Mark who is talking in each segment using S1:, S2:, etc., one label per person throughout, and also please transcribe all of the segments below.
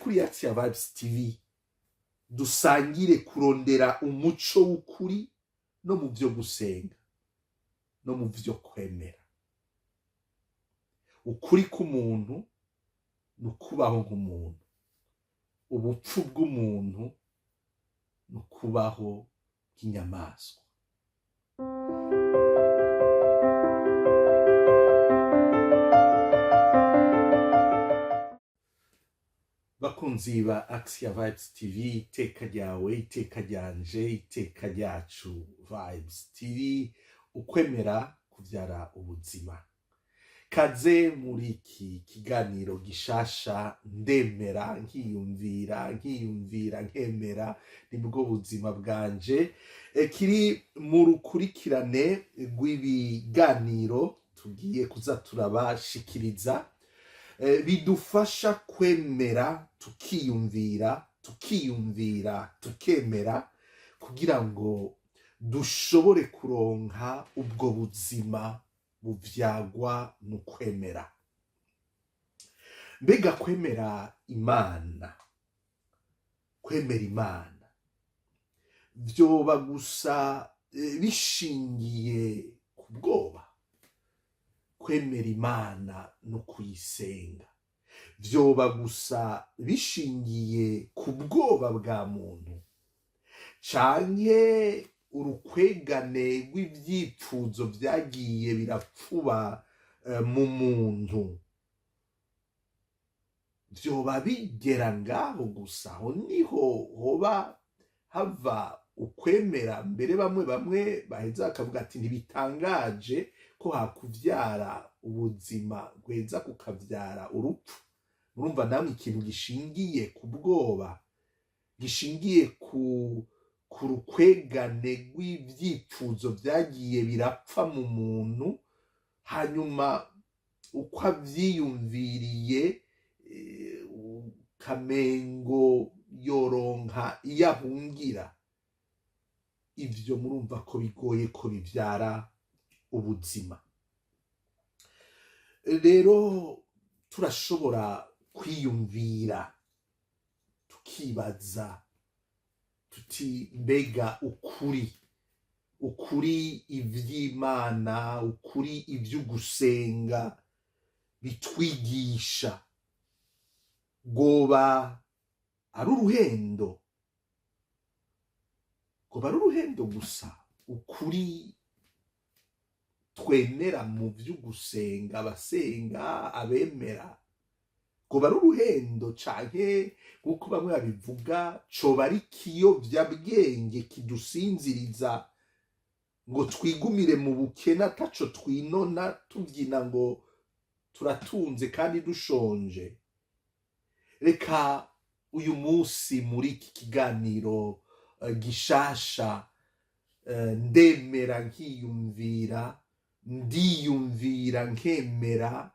S1: Kaze kuri Axia Vibes TV, dusangire kurondera umuco w'ukuri no mu vyo gusenga no mu vyo kwemera. Ukuri k'umuntu ni ukubaho nk'umuntu, ubupfu bw'umuntu ni ukubaho nk'inyamaswa. Bakunzi ba Axia Vibes TV, iteka ryawe, iteka ryanje, iteka ryacu, Vibes TV, ukwemera kuvyara ubuzima. Kaze muri iki kiganiro gishasha, ndemera nkiyumvira, nkiyumvira nkemera, nibwo buzima bwanje. Kiri mu rukurikirane rw'ibiganiro tugiye kuza turabashikiriza, bidufasha kwemera tukiyumvira, tukiyumvira tukemera, kugira ngo dushobore kuronka ubwo buzima buvyagwa n'ukwemera. Mbega kwemera Imana, kwemera Imana vyoba gusa bishingiye ku bwoba? Kwemera Imana no kuyisenga vyoba gusa bishingiye ku bwoba bwa muntu, canke urukwegane rw'ivyipfuzo vyagiye birapfuba mu muntu? Vyoba bigera ngaho gusa? Aho niho hoba hava ukwemera? Mbere bamwe bamwe baheza bakavuga ati ntibitangaje ko hakuvyara ubuzima gweza kukavyara urupfu. Murumva namwe, ikintu gishingiye ku bwoba, gishingiye ku rukwegane rw'ivyipfuzo vyagiye birapfa mu muntu, hanyuma uko avyiyumviriye ukamengo yoronka iyo ahungira, ivyo murumva ko bigoye ko bivyara ubuzima. Rero turashobora kwiyumvira tukibaza tuti: mbega ukuri ivy'Imana, ukuri ivy'ugusenga bitwigisha, rwoba ari uruhendo? Rwoba ari uruhendo gusa? Ukuri twemera mu vy'ugusenga, abasenga, abemera, rwoba ari uruhendo, canke nk'uko bamwe babivuga, coba ari ikiyovyabwenge kidusinziriza ngo twigumire mu bukene ataco twinona, tuvyina ngo turatunze kandi dushonje? Reka uyu munsi muri iki kiganiro gishasha, ndemera nkiyumvira, ndiyumvira nkemera,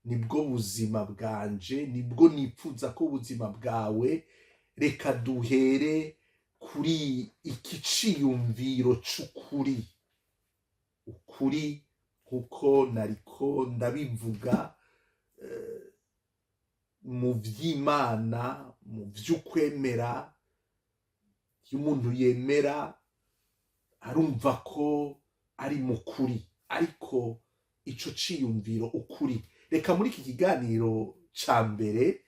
S1: nibwo buzima bwanje, nibwo nipfuza ko ubuzima bwawe. Reka duhere kuri iki ciyumviro c'ukuri. Ukuri, nkuko nariko ndabivuga, mu vy'Imana, mu vy'ukwemera, iyo umuntu yemera arumva ko ari mu kuri. Ariko ico ciyumviro ukuri, reka muri iki kiganiro ca mbere,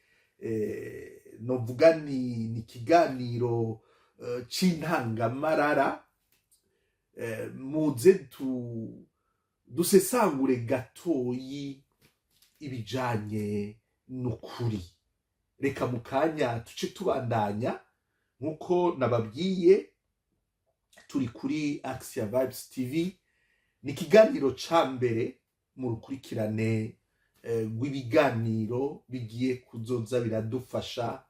S1: novuga ni ikiganiro c'intangamarara, muze dusesangure gatoyi ibijanye n'ukuri. Reka mu kanya tuce tubandanya. Nk'uko nababwiye, turi kuri Axia Vibes TV, ni ikiganiro ca mbere mu rukurikirane rw'ibiganiro bigiye kuzoza biradufasha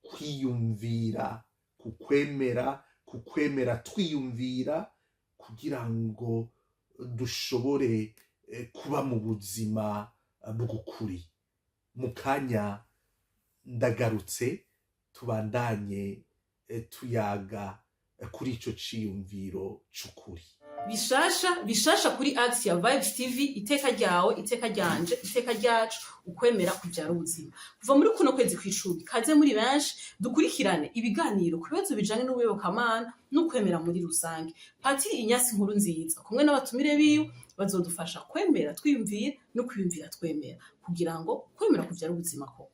S1: kwiyumvira kukwemera, kukwemera twiyumvira, kugira ngo dushobore kuba mu buzima bw'ukuri. Mu kanya ndagarutse, tubandanye tuyaga kuri ico ciyumviro c'ukuri.
S2: Bishasha bishasha kuri Axe ya Vibes TV. Iteka ryawe, iteka ryanje, iteka ryacu, ukwemera kuvyara ubuzima. Kuva muri kuno kwezi kw'icumi, kaze muri benshi dukurikirane ibiganiro ku bibazo bijanye n'ubuyobokamana n'ukwemera muri rusange. Patiri Inyasi Nkuru Nziza kumwe n'abatumire biwe bazodufasha kwemera twiyumvira no kwiyumvira twemera, kugira ngo kwemera kuvyara ubuzima koko.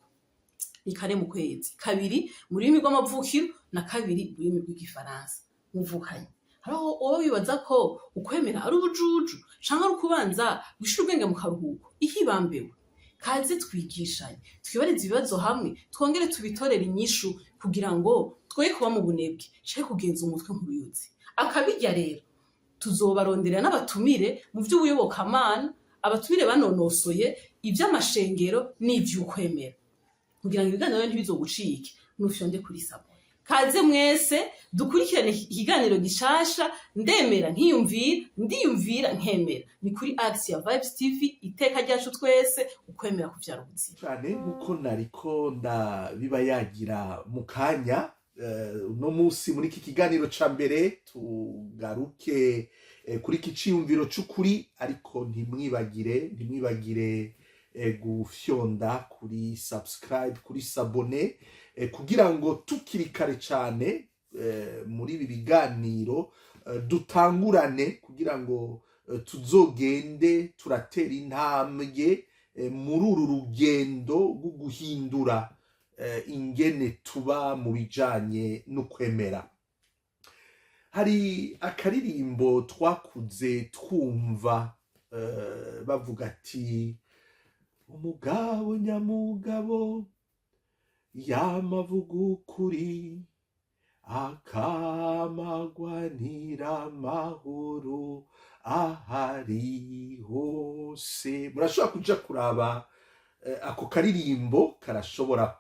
S2: Ni kane mu kwezi, kabiri mu rurimi rw'amavukiro na kabiri mu rurimi rw'igifaransa. Muvukanye, hariho woba wibaza ko ukwemera ari ubujuju canke ari ukubanza gushira ubwenge mu karuhuko ihibambewe. Kaze twigishanye, twibarize ibibazo hamwe, twongere tubitorere inyishu, kugira ngo twoye kuba mu bunebwe canke kugenza umutwe nk'uruyuzi akabirya. Rero tuzobarondera n'abatumire mu vy'ubuyobokamana, abatumire banonosoye ivy'amashengero n'ivy'ukwemera, kugira ngo ibiganiro ntibizogucike. Nufyonde kuri s'abonner. Kaze mwese dukurikirane ikiganiro gishasha "Ndemera nkiyumvira, ndiyumvira nkemera". Ni kuri Axe ya Vibes TV. Iteka ryacu twese, ukwemera kuvyara ubuzima.
S1: Cyane, nkuko nariko ndabiba yagira mu kanya, uno munsi muri iki kiganiro ca mbere tugaruke kuri iki ciyumviro c'ukuri. Ariko ntimwibagire gufyonda kuri subscribe, kuri s'abonner, kugira ngo tukiri kare cane muri ibi biganiro dutangurane, kugira ngo tuzogende turatera intambwe muri uru rugendo rwo guhindura ingene tuba mu bijanye n'ukwemera. Hari akaririmbo twakuze twumva, bavuga ati: "Umugabo nyamugabo yama avuga ukuri, akamagwanira amahoro ahari hose." Murashobora kuja kuraba ako karirimbo, karashobora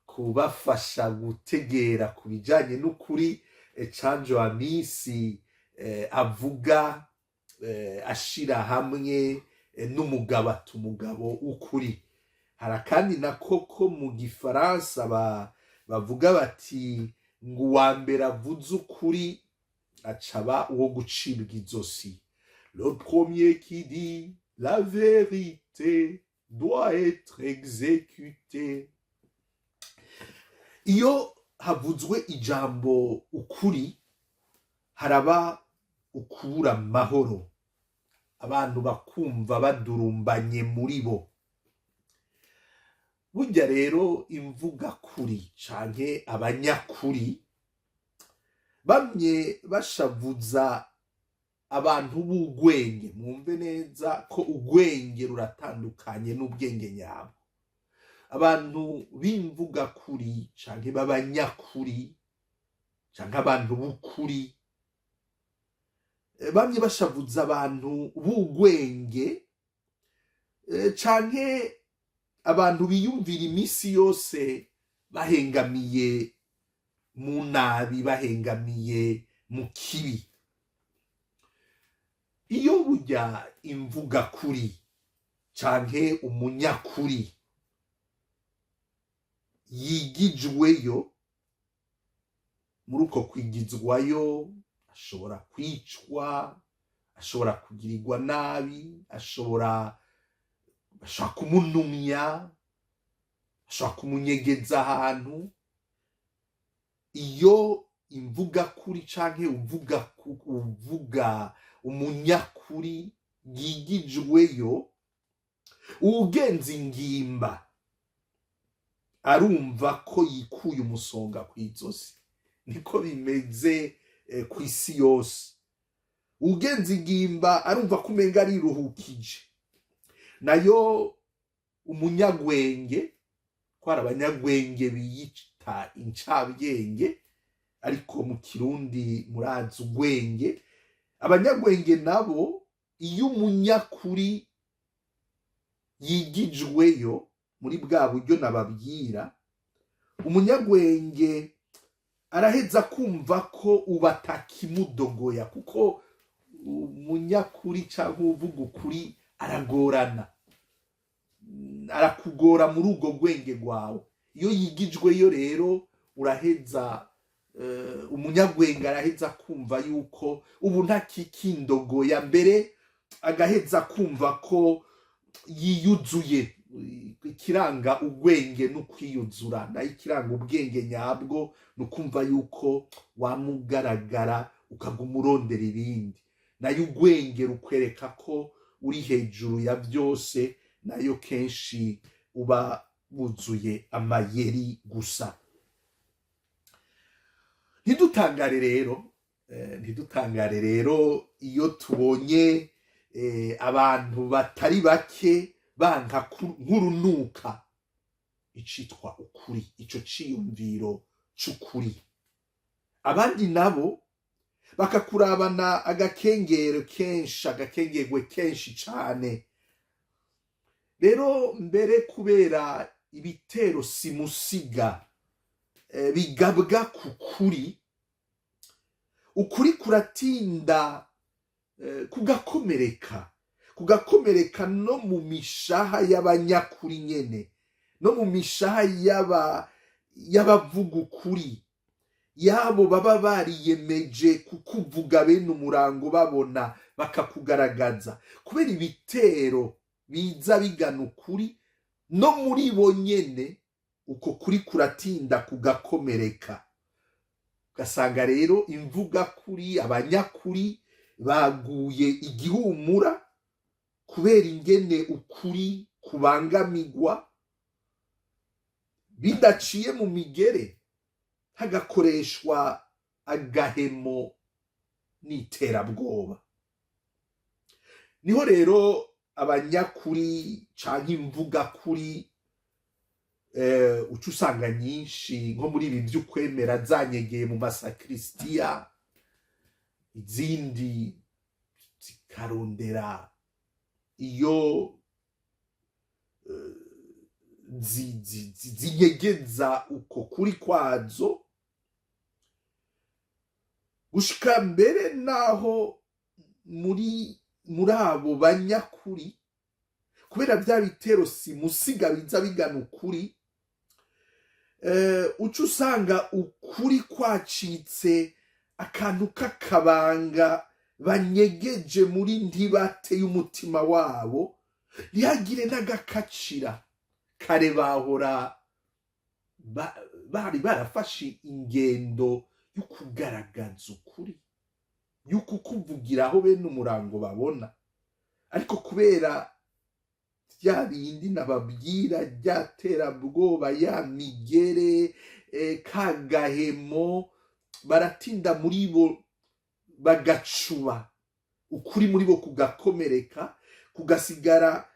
S1: kubafasha gutegera ku bijanye n'ukuri. Canjo Amisi avuga, ashira hamwe n'umugabo, ati umugabo w'ukuri. Hari akandi nako ko mu gifaransa bavuga bati ngo uwa mbere avuze ukuri acaba uwo gucibwa izosi: "Le premier qui dit la vérité doit être exécuté." Iyo havuzwe ijambo ukuri, haraba ukubura amahoro, abantu bakumva badurumbanye muri bo. Burya rero imvuga kuri canke abanyakuri bamye bashavuza abantu b'ugwenge. Mwumve neza ko ugwenge ruratandukanye n'ubwenge nyabwo. Abantu b'imvuga kuri canke b'abanyakuri canke abantu b'ukuri bamye bashavuza abantu b'ugwenge canke abantu biyumvira iminsi yose bahengamiye mu nabi, bahengamiye mu kibi. Iyo burya imvuga kuri canke umunyakuri yigijweyo, muri uko kwigizwayo ashobora kwicwa, ashobora kugirirwa nabi, ashobora kumunumya, ashobora kumunyegeza ahantu. Iyo imvuga kuri canke uvuga umunyakuri yigijweyo, uwugenza ingimba arumva ko yikuye umusonga kw'izosi. Niko bimeze kw'isi yose. Uwugenza ingimba arumva ko umenga ariruhukije. Nayo umunyagwenge, ko hari abanyagwenge biyita incabwenge, ariko mu kirundi murazi ugwenge. Abanyagwenge nabo, iyo umunyakuri yigijweyo muri bwa buryo nababwira, umunyagwenge araheza kumva ko ubu atakimudogoya, kuko umunyakuri cyangwa uvuga ukuri aragorana, arakugora muri ubwo bwenge bwawe. Iyo yigijweyo rero, uraheza Umunyabwenge araheza kumva yuko ubu ntakikindogoya, mbere agaheza kumva ko yiyuzuye. Ikiranga ubwenge no kwiyuzura, nayo ikiranga ubwenge nyabwo ni ukumva yuko wamugaragara ukaguma urondera ibindi. Nayo ubwenge rukwereka ko uri hejuru ya byose, nayo kenshi uba wuzuye amayeri gusa. Ntidutangare rero iyo tubonye abantu batari bake banka nk'urunuka icitwa ukuri, ico ciyumviro c'ukuri. Abandi nabo bakakurabana agakengero kenshi, agakengerwe kenshi cane. Rero mbere kubera ibitero simusiga bigabwa ku kuri, ukuri kuratinda kugakomereka no mu mishaha y'abanyakuri nyene, no mu mishaha y'abavuga ukuri, yabo baba bariyemeje kukuvuga bene umurango, babona bakakugaragaza. Kubera ibitero biza bigana ukuri, no muri bo nyene uko kuri kuratinda kugakomereka. Ugasanga rero imvuga kuri, abanyakuri baguye igihumura kubera ingene ukuri kubangamigwa bidaciye mu migere, hagakoreshwa agahemo n'iterabwoba. Niho rero abanyakuri canke imvugakuri uca usanga nyinshi nko muri ibi vy'ukwemera zanyegeye mu masakristiya, izindi zikarondera iyo zinyegeza uko kuri kwazo, gushika mbere naho muri abo banyakuri, kubera bya bitero simusiga biza bigana ukuri, uca usanga ukuri kwacitse akantu k'akabanga banyegeje muri ntibate y'umutima wabo, ntihagire n'agakacira. Kare bahora bari barafashe ingendo yo kugaragaza ukuri, yo kukuvugiraho bene umurango babona. Ariko kubera bya bindi nababwira, rya terabwoba, ya migere, kagahemo, baratinda muri bo bagacuba ukuri, muri bo kugakomereka, kugasigara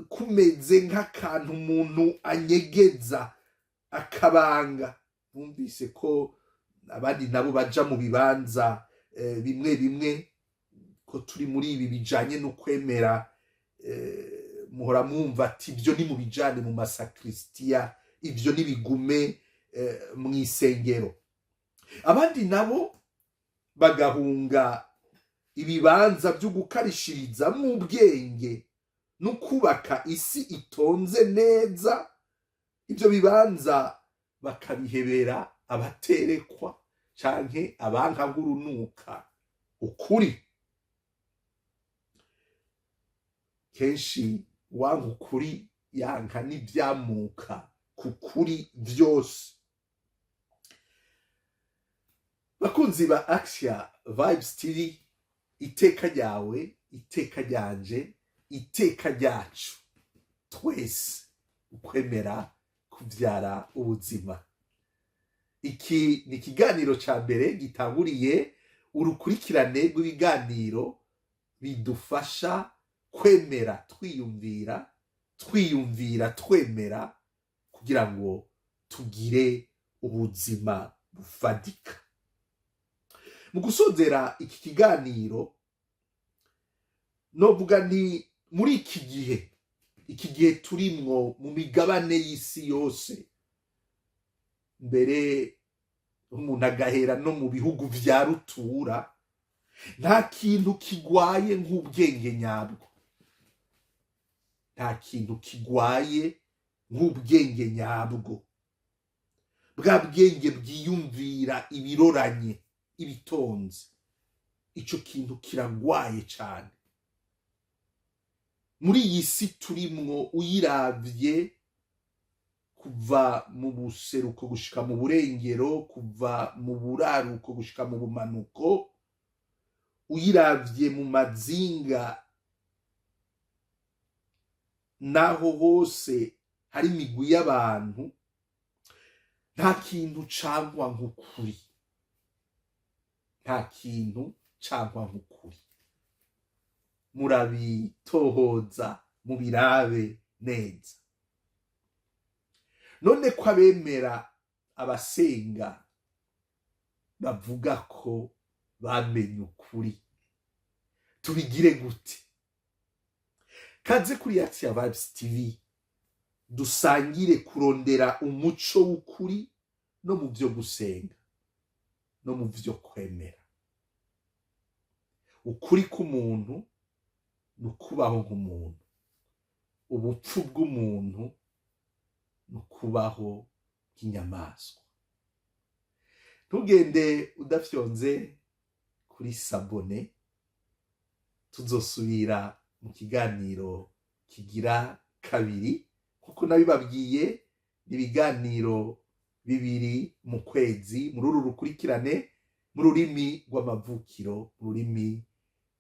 S1: kumeze nk'akantu umuntu anyegeza, akabanga. Bumvise ko abandi nabo baja mu bibanza bimwe bimwe, ko turi muri ibi bijanye no kwemera, muhora mwumva ati: "Ibyo ni mu bijane mu masakristiya, ibyo nibigume mu isengero." Abandi nabo bagahunga ibibanza byo gukarishirizamwo ubwenge no kubaka isi itonze neza. Ibyo bibanza bakabihebera abaterekwa canke abanka nk'urunuka ukuri. Kenshi wanka ukuri yanka n'ivyamuka ku kuri vyose. Bakunzi ba Axia Vibes TV, iteka ryawe, iteka ryanje, iteka ryacu twese, ukwemera kuvyara ubuzima. Iki ni ikiganiro ca mbere gitanguriye urukurikirane rw'ibiganiro bidufasha kwemera twiyumvira, twiyumvira twemera, kugira ngo tugire ubuzima bufadika. Mu gusozera iki kiganiro, novuga nti muri iki gihe turimwo mu migabane y'isi yose, mbere umuntu agahera no mu bihugu vya rutura, nta kintu kigwaye nk'ubwenge nyabwo, nta kintu kigwaye nk'ubwenge nyabwo. Bwa bwenge bwiyumvira ibiroranye, ibitonze, ico kintu kiragwaye cane muri iyi si turimwo. Uyiravye kuva mu buseruko gushika mu burengero, kuva mu buraruko gushika mu bumanuko, uyiravye mu mazinga naho hose hari imigwi y'abantu, nta kintu cangwa nk'ukuri, nta kintu cangwa nk'ukuri. Murabitohoza, mubirabe neza. None ko abemera, abasenga bavuga ko bamenye ukuri, tubigire gute? Kaze kuri Axia Vibes TV, dusangire kurondera umuco w'ukuri no mu byo gusenga no mu byo kwemera. Ukuri k'umuntu ni ukubaho nk'umuntu, ubupfu bw'umuntu ni ukubaho nk'inyamaswa. Ntugende udafyonze kuri s'abonner. Tuzosubira mu kiganiro kigira kabiri. Kuko nabibabwiye, ni ibiganiro bibiri mu kwezi muri uru rukurikirane, mu rurimi rw'amavukiro, mu rurimi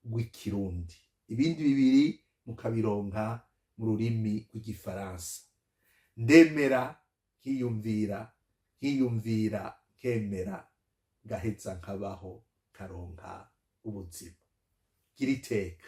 S1: rw'Ikirundi, ibindi bibiri mukabironka mu rurimi rw'Igifaransa. Ndemera nkiyumvira, nkiyumvira nkemera, ngaheza nkabaho, karonka ubuzima. Gira iteka.